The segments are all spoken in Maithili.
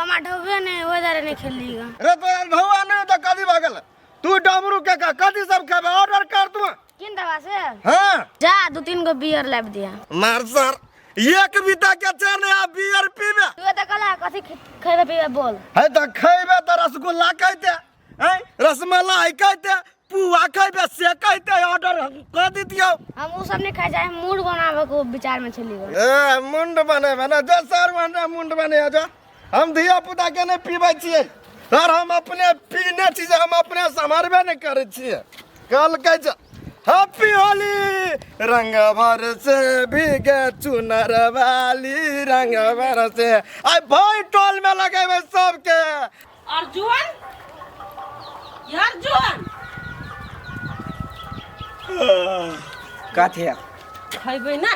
हमरा ढौबे नहीं ओहि दुआरे नहीं खेलली ग। रे तोरा ढौआ नहीं तऽ कथी भऽ गेल? तू डमरू के का कथी सब खेबे ऑर्डर कर तू। किन दवा से? हाँ। जा दू तीन गो बियर लाबि दिया। मार सर एक बीता के चेने आ बियर पीबे। तू तऽ कहला कथी खेबे पीबे बोल। है तऽ खेबे तऽ रसगुल्ला कहते हैं, रसमलाई कहते, पुआ खेबे से कहते, ऑर्डर कर दितियौ। हम उ सब नहीं खाइ चाहे मूड बनाबे के विचार में छली ग। ए मुंड बनेबे ना जो सर हमरा मुंड बने जो। हम धिया पुता के नहीं पीबै छियै सर, हम अपने पीने छी जे हम अपने सम्हारबे नहीं करै छियै। कहलकै जे हैप्पी होली रंग भर से भीगे चुनर वाली रंग भर से, आइ भाई टोल में लगेबै सबके। अर्जुन अर्जुन कथी है? खैबै ना?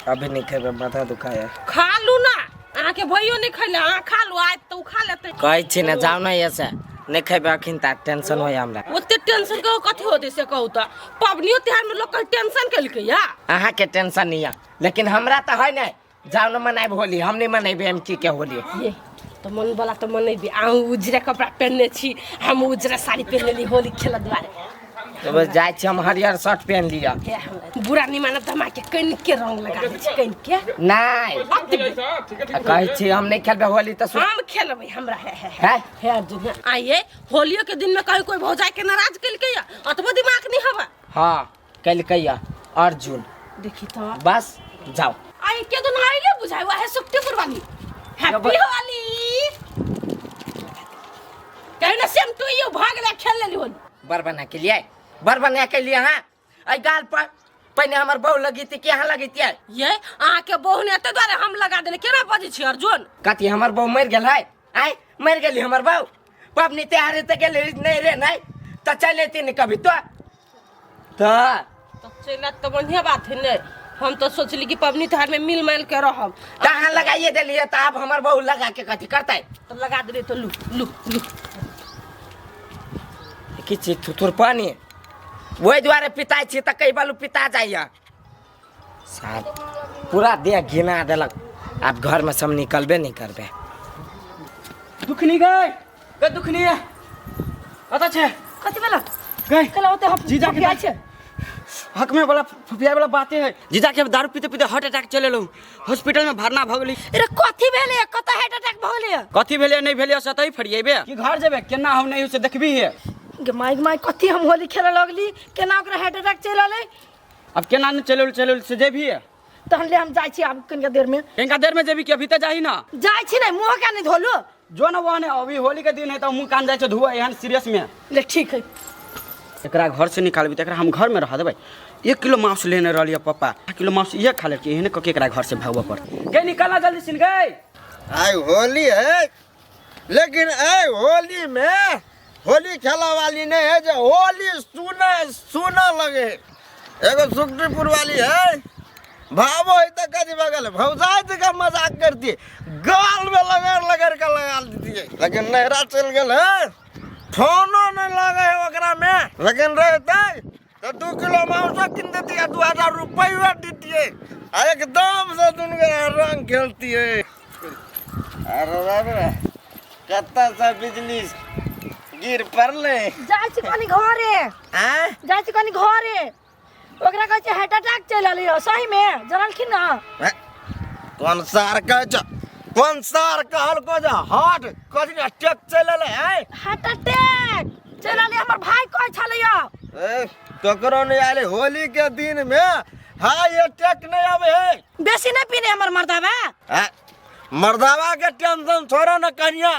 अभी नहीं खेबै, माथा दुखाया। खा लू ना, अहाँके भैयो नहीं खैले, अहाँ खा लू, आयत तऽ ओ खा लेतै। कहै छी ने जाउ ना एसे, नहीं खेबै अखन तक टेंशन होय हमरा। ओते टेंशन के कथी होतै से कहू तऽ? पबनियो त्योहार में लोग कहीं टेंशन केलकै या? अहाँके टेंशन नहीं है लेकिन हमरा तऽ है नहीं। जाउ ना मनाइब होली, हम नहीं मनेबै हम की के होली। ये तऽ मन वाला तऽ मनेबै। अहूँ उजरे कपड़ा पहिनने छी, हम उजरे साड़ी पहिन लेली होली खेलऽ दुआरे। तो बस जाइ छी हम हरियर शर्ट पहन लिअ। हे हमरा बुरा नहीं मानब तऽ हम अहाँके कनिके रंग लगा दै छी, कनिके। नहीं। आ कहै छी हम नहीं खेलबै होली तऽ हम खेलबै, हमरा हे हे है? हे अर्जुन, हे। आइए होलियो के दिन में कहीं कोई भौजाई के नाराज केलकै या? अतबो दिमाग नहीं हवा। हाँ केलकै या अर्जुन। देखी तो बस जाओ। आई के तो नाइले बुझाइ है सुक्ति पुरवानी। हैप्पी होली कहीं ना सेम टू you भाग ले खेल लेली होली। बर बना के लिए बर बना के लिए। हाँ आई गाल पर पहिने हमर बहू लगीती कि अहाँ लगीती? ये अहाँ के बहू ने एते द्वारे हम लगा देले। केना बजै छी अर्जुन? कथी हमर बहू मरि गेल है? आय मरि गेली हमर बहू? पबनी तिहार तऽ गेल नहीं रे, नहीं तऽ चलि अयती ने कभी तो। तऽ तो चलि तऽ बढ़िया बात है ने। हम तो सोचली कि पबनी त्योहार में मिल माइल के रहब। तऽ अहाँ लगाइए देलियै तऽ आब हमर बहू लगा के कथी करतै? तो लगा देलियै तो लू लू लू। की चीज थुथुर पानी ओहि दुआरे पिताइ छी तऽ कई बालू पिता जाइए साहब, पूरा देह घिना देलक। आब घरमे सब निकलबे नहीं करबे। दुखनी गई गई दुखनी है कतऽ छै? कथी भेल? गई कला ओते हम जीजा के फुफियाइ छै। हक में वाला फुफिया वाला बातें है। जीजा के दारू पीते पीते हार्ट अटैक चले लो, हॉस्पिटल में भरना भऽ गेली। अरे कथी भेलै? कतऽ हार्ट अटैक भऽ गेलै? कथी भेलै नहीं भेलै से तही फरिएबे कि घर जेबे केना हम नहीं से देखबी है। गे माय माय कथी हम होली खेले लगली, केना ओकरा हार्ट अटैक चलि एलै? अब केना नहीं चले चले से जेबी है। तहन ले हम जाइ छी आब कनिका देर में। कनिका देर में जेबी कि अभी तऽ जाही ना? जाइ छी नहीं, मुँह के नहीं धोलू। जो ना वह नहीं, अभी होली के दिन है तो मुँह कान जाइ छै धोआ एहन सीरियस में। ले ठीक है। एकरा घर से निकालबी तऽ एकरा हम घर में रह देबै। 1 किलो मांस लेने रहलियै पप्पा, 1 किलो मांस इहे खा लेलकै, एहने कऽ के एकरा घर से भागबऽ पड़तै। गे निकालना जल्दी सिन गई। आइ होली है लेकिन ऐ होली में होली खेला वाली नहीं है जो होली सुना सुना लगे। एगो सुखटीपुर वाली है भावो है तो कथी बगल भौजाई जी का मजाक करती गाल में लगड़ लगड़ के लगा देती, लेकिन नहरा चल गए है फोनो नहीं लगे है ओकरा में। लेकिन रहते तो 2 किलो मांस किन देती है, 2000 रुपया देती है, एकदम से दुनू रंग खेलती है। अरे बाप रे कत्ता सा बिजली गिर पड़ले। जाइ छी कनी घरे। आँय? जाइ छी कनी घरे। ओकरा कहै छै हार्ट अटैक चलि एलै हँ, सही में जनलखिन ना? हैं? कोन सार कहै छ? कोन सार कहलको जे हार्ट कथी अटैक चलि एलै हैं? हार्ट अटैक चलि एलै हमर भाई कहै छलै हँ। ए, ककरो नहीं आले होली के दिन में हाई अटैक नहीं आवे है। बेसी नहीं पीने हमर मर्दावा। हैं? मर्दावा के टेंशन छोड़ो न कन्या,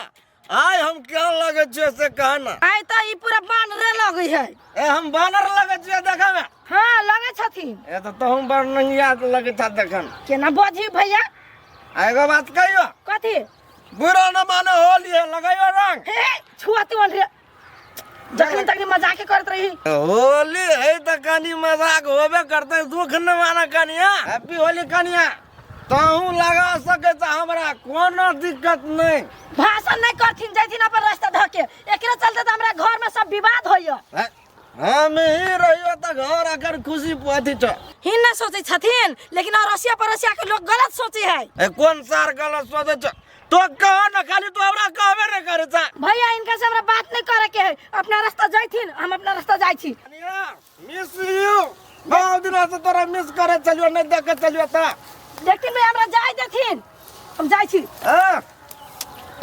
आय हम क्या लगे छियै से कह ना। आय तऽ ई पूरा बानरे लगै है। ए हम बानर लगे छियै देखै में? हाँ लगे छथिन। ए तऽ तहु बड़ नंगिया लगे छह देखन। केना बजही भैया? आ एगो बात कहियो। कथी? बुरा न माने होली है लगैयो रंग। हे छुआती वन रे, जखनी तखनी मजाके करत रही। होली है तऽ कनी मजाक होबे करते, दुख न माना कनिया। हैप्पी होली कनिया, तहु लगा सके त हमरा कोनो दिक्कत नहीं। भाषण नहीं करथिन, जैथिन अपन रास्ता धके। एकरे चलते त हमरा घर में सब विवाद होइया। हैं? हम ही रहियो तऽ घर अखन खुशी अथी छ। ही न सोचै छथिन, लेकिन अड़ोसिया पड़ोसिया के लोग गलत सोचे है। ए कोन सार गलत सोचै छ? तो कह न, खाली तू हमरा कहबे नहीं करे छ। भैया इनका से हमरा बात नहीं करे के है, अपना रास्ता जाइथिन, हम अपना रास्ता जाइ छी। मिस you, बहुत दिन से तोरा मिस करे चलियो, नहीं देखे चलियो त। देखथिन भैया, हमरा जाय देथिन, हम जाइ छी। हां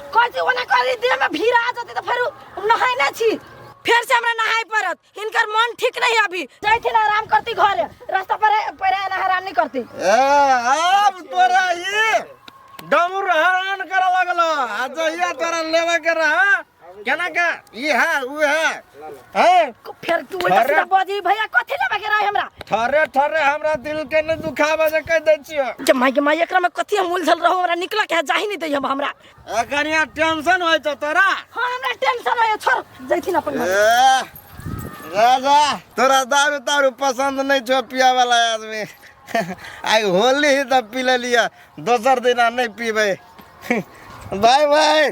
कहै छी ओना करी देह में भीड़ आ जतै तऽ फेर नहाय नहि छी, फेर से हमरा नहाय पड़त। हिनकर मन ठीक नहीं अभी, जाइथिन आराम करती घरे, रास्ता पर पर एना हरान नहीं करती। ए अब तोरा ई डमरू हरान करे लगलो, आ जहिया तोरा लेवे के रहा केना के ई है उ है हैं, फेर तू उल्टा सीधा बजी भैया, कथी लेवे के रहे हमरा? ठरे ठरे हमरा दिल के न दुखावे जे कह दै छियो। जे माय के माय, एकरा में कथी हम उलझल रहू, हमरा निकल के जाही नहीं दै हम हमरा। एखन यहाँ टेंशन होइ छौ तोरा? हाँ हमरा टेंशन होय, छोड़ जैथिन अपन घर। ए, राजा तोरा दारू तारू पसंद नहीं छौ पिया वाला आदमी। आई होली ही तब पी लेलियै, दोसर दिना नहीं पीबै। बाय बाय।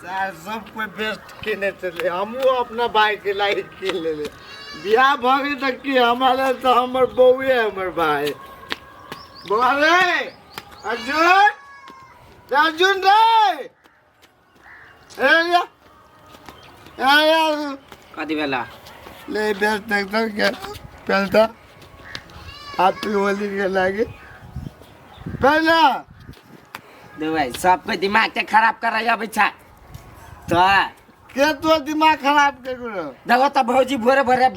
सार सब कोई बेस्ट किने चले, हमहूँ अपना भाई के लाइक किन लेले। बियाह भऽ गेल तऽ की हमरा तऽ हमर बौए हमर भाई। बौआ रे अर्जुन, अर्जुन रे, ए या ए या कथी भेला? ले बेस्ट देखता के पहलता हैप्पी होली के लागे पहला। देबै सबके दिमाग के खराब करे अबै छै तऽ। के तोर दिमाग खराब के करो? देखो तऽ भौजी भोरे भोरे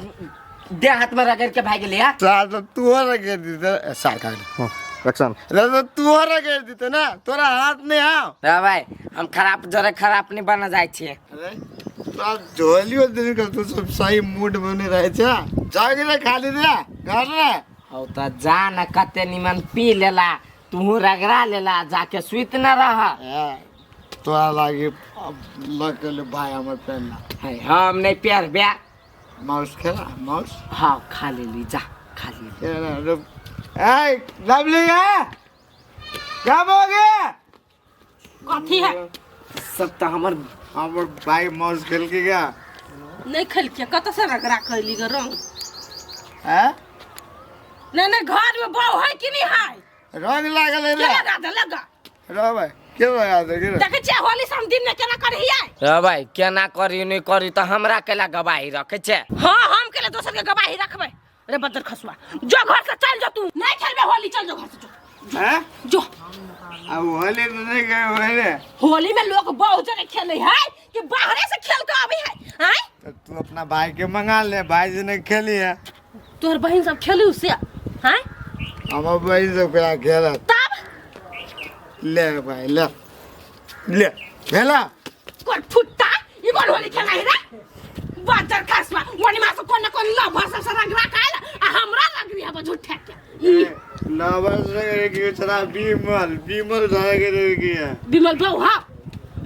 देह हाथ में रगड़ के भागि गेलै। सार तो तू रगड़ दीते सार का हां रक्षण रे, तो तू रगड़ दीते ना, तोरा हाथ नहीं आओ। रे भाई हम खराब जरे खराब नहीं बना जाइ छियै। अरे तोरा झोलियो दिन के तू सब सही मूड में नहीं रहे छे, जाग रे खाली रे घर रे। हौ तऽ जा न, कते निमन पी लेला, तू रगड़ा लेला, जाके सुति न रह। तोरा लागे अब लग गेल भाई हमर पहनला। हम नहीं पेरबे। माउस खेला माउस? हाँ खा लेली, जा खा लेली। ए लवली है क्या हो गया? कथी है सब तऽ हमर हमर भाई माउस खेल के गया। नहीं खेल के कत से रगड़ा खैली ग रंग? हैं नहीं नहीं, घर में बहू है कि नहीं है? रंग लागल है के लगा दे, लगा रे भाई, के लगा दे के? देखे छियै होली से हम दिन में केना करहियै? रे भाई केना करी नहीं करी तऽ हमरा केला गवाही रखे छै। हाँ हम केला दोसर के गवाही रखबै। रे बदर खसुआ, जो घर से चल जो, तू नहीं खेलबे होली, चल जो घर से, जो हैं जो। अब होली तो नहीं गए होली। होली में लोग बहुत जने खेले है कि बाहरे से खेल के आवे है? हैं तो तू अपना भाई के मंगा ले, भाई जी ने खेली है। तोहर बहन सब खेलू से? हैं हमर बहन सब केना खेलत तब? ले भाई ले ले खेला कोन फुट्टा ई कोन होली खेला है रे बदर खसुआ? वनी मा से कोन न कोन लव सब से रंग रखायल आ हमरा लग रही है झूठे के। ई लवर से के चला बीमल बीमल जाए के के है। बिमल बहू हा,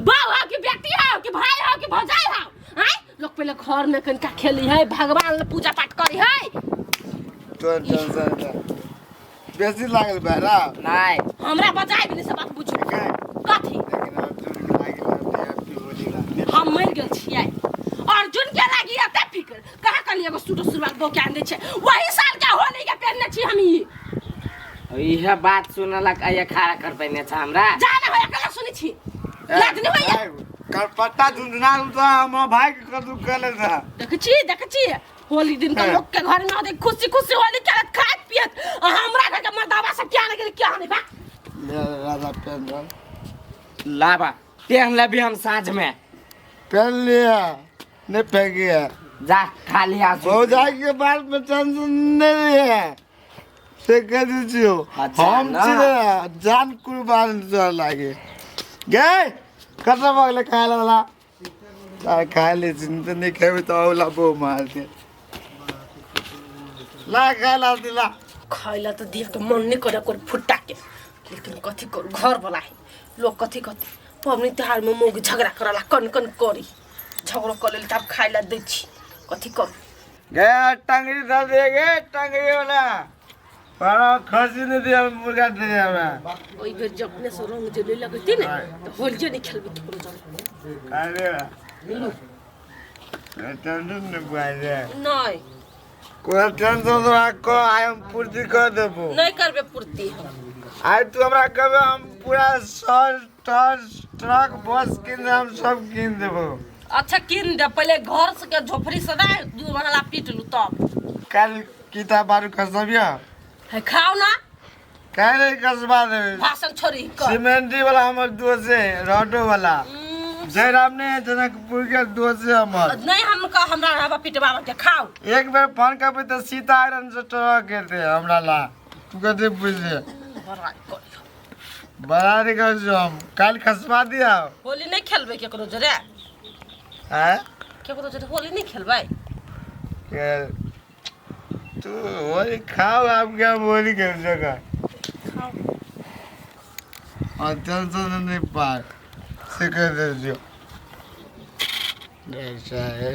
बहू हा कि बेटी हा कि भाई हा कि भौजाई हा? हैं लोग पहले घर में कनका खेली है, भगवान ले पूजा पाठ करी है। तो टेंशन ना बेसी लागल बहरा नहीं हमरा बजाय भी नहीं से बात बुझू कथी। लेकिन अर्जुन के लागी हैप्पी होली ला। हम मर गेल छियै, अर्जुन के लागी एते फिकर कहाँ कनी एगो सूट सुरवाल बो के आने छै, वही साल के होली के पहनने छी हम। ई इहे बात सुनलक आ खड़ा कर पैने छ हमरा। जा ना होया कला सुनै छी, लाज नहीं होया। करपत्ता झुंझुना तो हम भाई के कदू कर ले था। देखै छी, देखै छी होली दिन के लोग के घर में होते खुशी खुशी होली खेलत खात पियत, आ हमरा घर के मर्दावा सब क्या नहीं क्या नहीं बा। ले राजा पहन रहा लाबा पहन लेबी हम साँझ में। पहन लिया नहीं फेंकी है। जा खा लिया भौजाई के बाल में टेंशन नहीं है से कह दीजिए हम जान कुर्बान लागे गए कतना बगले खाए वाला खाए ले चिंता नहीं खेबे तो औला बो मार दे ला खाए ला दिला खाइला तो देख के मन नहीं करे कोई फुट्टा के, लेकिन कथी करू घर वाला है लोग कथी कथी पबनी त्योहार में मोग झगड़ा करला कन कन करी झगड़ा कर लेल तब खाइला दै छी कथी करू। गया टंगरी धर दे गए टंगरी वाला बड़ा खसी नहीं दिया मुर्गा दे हमरा। ओई बेर जब अपने से रंग जे लगती ने तो होलियो नहीं खेलबी केकरो जरे। अरे टेंशन नहीं बुआ नहीं कोई टेंशन तोरा को आइ हम पूर्ति कर देबो। नहीं करबे पूर्ति हम। आइ तू हमरा कहबे हम पूरा शहर ट्रक बस कीन दे, हम सब कीन देबो। अच्छा कीन दे, पहले घर से के झोपड़ी से ना दू महला पीट लू तब। कल किताब बारू खसबिया है खाओ ना। काहे नहीं कसबा देबे? भाषण छोड़ी कर। सीमेंटी वाला हमर दोस्त है, रोडो वाला जयराम ने जनकपुर के दोस्त है हमर। नहीं हम का हमरा रहबा पिटवा के खाओ। एक बेर फोन करबे त सीता आयरन से ट्रक के हमरा ला। तू कते बुझे बड़ा कर बड़ा रे कर हम काल खसवा दिया। होली नहीं खेलबे केकरो जरे? हैं केकरो जरे होली नहीं खेलबे? के तू होली खाओ आप क्या होली खेल जगह खाओ। और टेंशन नहीं पार से कर दे ऐसा है।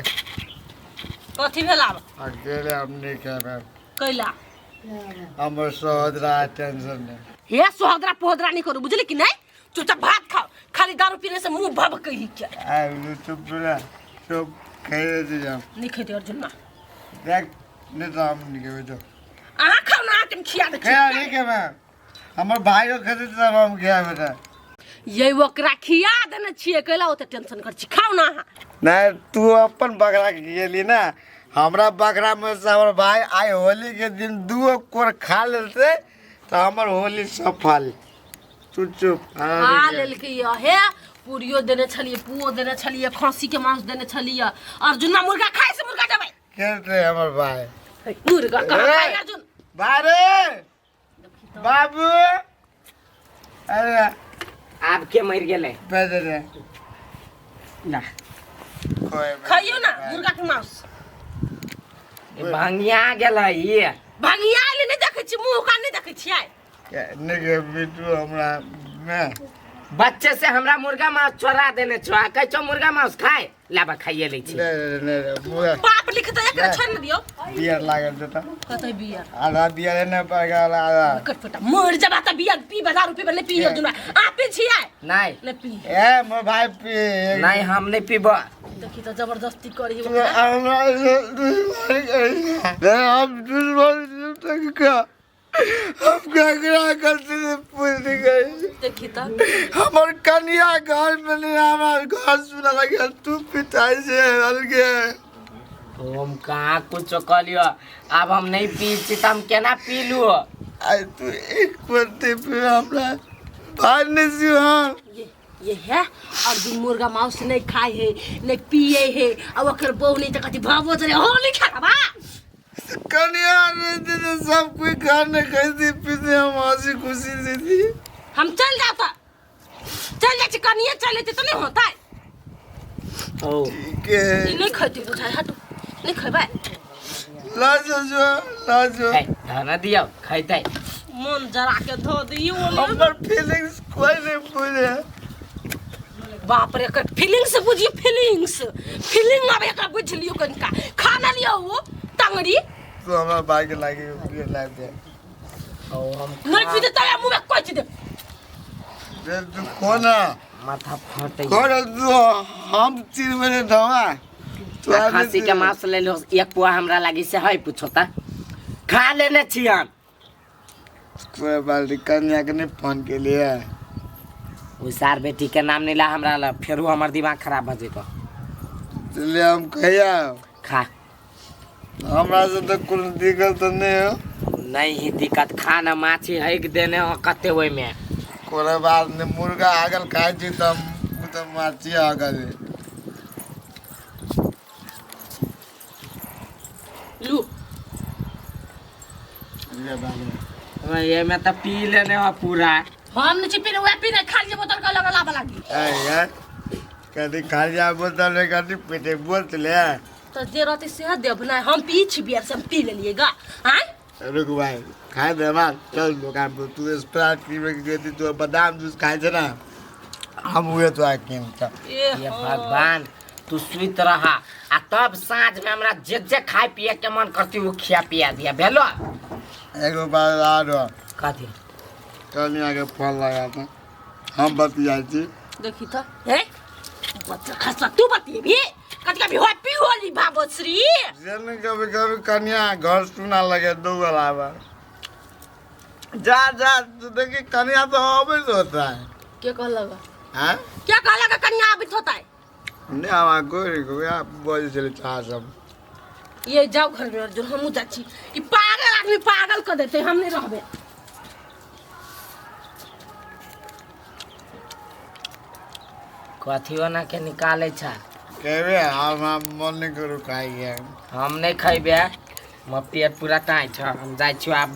कथी भेल आब? अकेले हम नहीं खेलबे। कैला? हमर सोहदरा टेंशन नहीं। हे सोहदरा पोहदरा नहीं करू बुझली कि नहीं? चुपचाप भात खाओ, खाली दारू पीने से मुंह भब कही के। आ चुप रह, चुप खेले दे हम। नहीं खेते अर्जुन मां। देख नहीं तो हम नहीं खेबे तो। अहाँ खाओ ना, आके खिया दे। खिया नहीं खेबे, हमर भाइयो खेते तब हम खियाबे त। ये ओकरा खिया देने छियै कैला ओते टेंशन कर छी? खाओ ना अहाँ। नहीं तू अपन बकरा के गेली ना, हमरा बकरा में से हमर भाई आइ होली के दिन दू कोर खा लेते तो हमर होली सफल। तू चुप खा लेलकै हे। पूरियो देने छलियै, पुओ देने छलियै, खस्सी के मांस देने छलियै। अर्जुन ना मुर्गा खाय से मुर्गा देबै। खेलते हमर भाई मुर्गा कहाँ खाय अर्जुन? बारे बाबू अरे आब के मर गेलै? पैदे रे ना खाइयो ना मुर्गा के मांस। भांगिया गेलै ये। भांगिया आइले नहीं देखै छी, मुंह कान नहीं देखै छियै। नहीं के बिट्टू हमरा में बच्चे से हमरा मुर्गा मांस चोरा देने छो, आ कहै छो मुर्गा मांस खाय लाबा खाइए लै छी। नहीं नहीं पाप लिखतै एकरा छोड़ न दियौ। बियर लागल जता कतै बियर? आधा बियर ने पड़ गेल आधा। कटपटा मर जबा त बियर पी, दारू पीबे नहीं पी अर्जुन। आ पी छियै? नहीं नहीं पी। ए मोर भाई पी। नहीं हम नहीं पीबो। देखी त जबरदस्ती करी हमरा हम दुश्मन तक का हम ककरा करते पूछ गई। देखी त हमर कनिया घर में नहीं, हमार घर सुना लगे तू पिटाई से अलगे। हम कहाँ कुछ कहलियो, अब हम नहीं पी छी त हम केना पी लू? आई तू एक पत्ते पे हमरा भाई नहीं सी। हां ये है अर्जुन मुर्गा मांस नहीं खाए है नहीं पिए है, और ओकर बहू नहीं त कथी भावो जरे होली खेलबा। कन्या नहीं सब कोई घर ने कैसे पीते हम हंसी खुशी से थी। हम चल जाता चल जा कनिया चले तो नहीं होता है। ओ ठीक है नहीं खाती बुझाय हटो नहीं खेबै। लाजो जो लाजो धना दियो खैतै मन जरा के धो दियो। हमर फीलिंग्स कोई नहीं बुझे। बाप रे एकर फीलिंग्स बुझियो, फीलिंग्स फीलिंग आब एकरा बुझ लियो कनिका खाना लियो वो टंगड़ी। तू हमरा भाई के लागे बियर लाग दे। ओ हम नहीं पीते तब मुंह में कोच दे। दे तू कोना माथा फटै कोन तू हम तीन महीने दवा तू खांसी के मांस ले लो एक पुआ हमरा लागी से है पूछो त खा लेने छी हम। कोई बात कन्या के नहीं फोन के लिए ओ सार बेटी के नाम नहीं ला हमरा ला फेरू हमर दिमाग खराब भ जेतो। ले हम खैया खा हमरा से तो कोनो दिक्कत तो नहीं हो। नहीं ही दिक्कत खाना माछी हक देने हो कते ओइ में। कोनो बात नहीं मुर्गा आगल खाइ छी त हम त माछी आगल। लू ले बाबू ये में त पी लेने हो पूरा। हम नहीं पीने वह पीने खाली बोतल का लगा लाबा लागी। ए यार कदी खाली बोतल ले कदी पीते बोतल ले तो जे रहते से देब ना हम पी छी बियर से हम पी लेलिएगा। आय रुक भाई खाए दे मार चल दुकान पर तू स्प्राइट पीबे के जेती तू बादाम जूस खाए छे ना हम उहे तो आ किनता। ये भगवान तू सुइत रहा आ तब साँझ में हमरा जे जे खाए पिए के मन करती वो खिया पिया दिया भेलो। एगो बात आरो कथी? कनिया के फोन लगा था हम बतियाई छी। देखी त हे बच्चा खसला तू बतिएबी कथी कभी हैप्पी होली बाबूश्री। से कभी कभी कन्या घर सुना लगे दो बराबर। जा जा तो देखी कन्या तो अबैत होता है। के कहलक? हाँ? के कहलक कन्या आबित होता है? नहीं हमारा गोरी को आप बोल चले चाह सब। ये जाओ घर में अर्जुन, हमहूँ जाइ छी। ई पागल आदमी पागल कर देते, हम नहीं रहबे। कथी ओना के निकालै छ? कहबे हम मन नहीं करू खाइए। हम नहीं खैबे, हमर पेट पूरा टाइट छ। हम जाइ छियो आब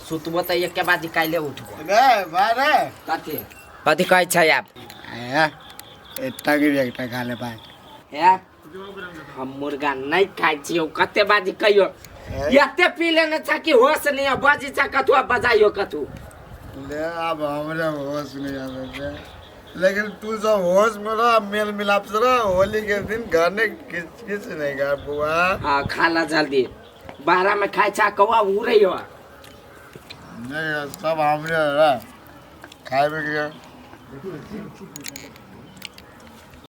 सुतबो तऽ एके बाजी काल्हि उठबो। रे भाई रे कथी कथी कहै छै आब? एकटा गिरी एकटा खा ले भाई। हे हम मुर्गा नहीं खाइ छियो, कते बाजी कहियो एते पी लेने छ कि होश नहीं है, बजी छ कथु आ बजाइयो कथु। ले अब हमरे होश नहीं आवे छे, लेकिन तू सब होश में रह, मेल मिलाप से रह। होली के दिन घर ने किच किच नहीं कर बुआ। हाँ खा ला जल्दी, बाहर में खाइ छ कौआ उड़ै हो। नहीं सब हमरे रह खाए भी के।